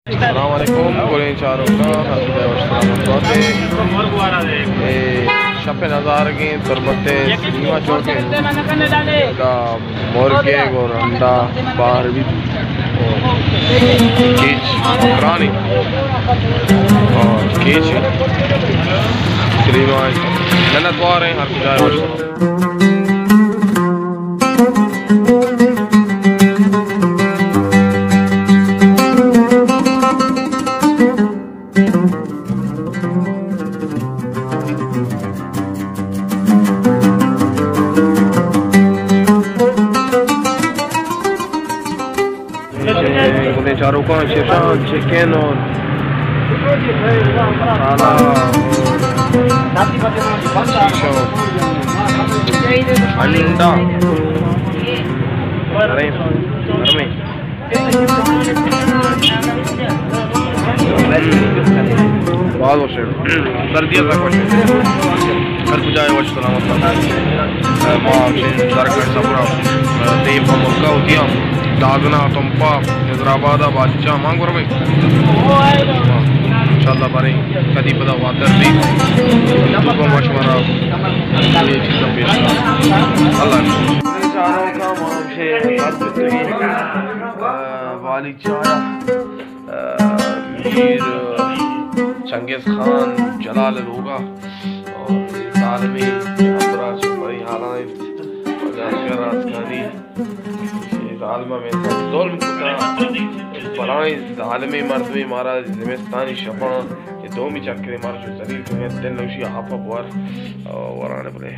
السلام علیکم، گلیں چاروکاں، ہر کجا وش سلامت باتے۔ اے شپ نظارگیں تربت سنیما چوک ءَ، دا مرگ ءِ گوں رنڈا بار بیت۔ کیچ مکرانی اور کیچ سنیما، منت وار ایں، ہر کجا وش سلامت۔ گلیں چاروکاں، چشاں چکن اور سالا، شیشو، انڈا، گرم، گرمیں۔ باز وش ایں۔ سردی ءَ تک وش ایں۔ ہر کجا ئے وش سلامت بات۔ ما ہمشی درگت سفر ءَ دیم پہ ملک ءَ وتی ءَ دازن ءَ، تمپ ءَ، حیدرآباد ءَ، بالیچہ ءَ مان گورمیں۔ انشاءاللہ باریں کدی پدا واتر بی تو گوں ما شمارا اے چیزاں پیش کناں۔ اللہ حافظ۔ چاروکاں، ما ہمشی درگت، آ، بالیچہ ءَ، آ، میر چنگیز خان جلال ءِ لوگ ءَ، اور اے ظالمیں ہمراہ چہ پریں حالاں انت، اگاں شر آسکانی اے ظالم ءَ مئے سر ظلم کتا، بلائیں ظالمیں مردمے، مارا زمستانی شپاں اے دومی چکرے مارا چو ذلیل کنت، دل نوشی آپ ءَ بور، آ، وران بلے۔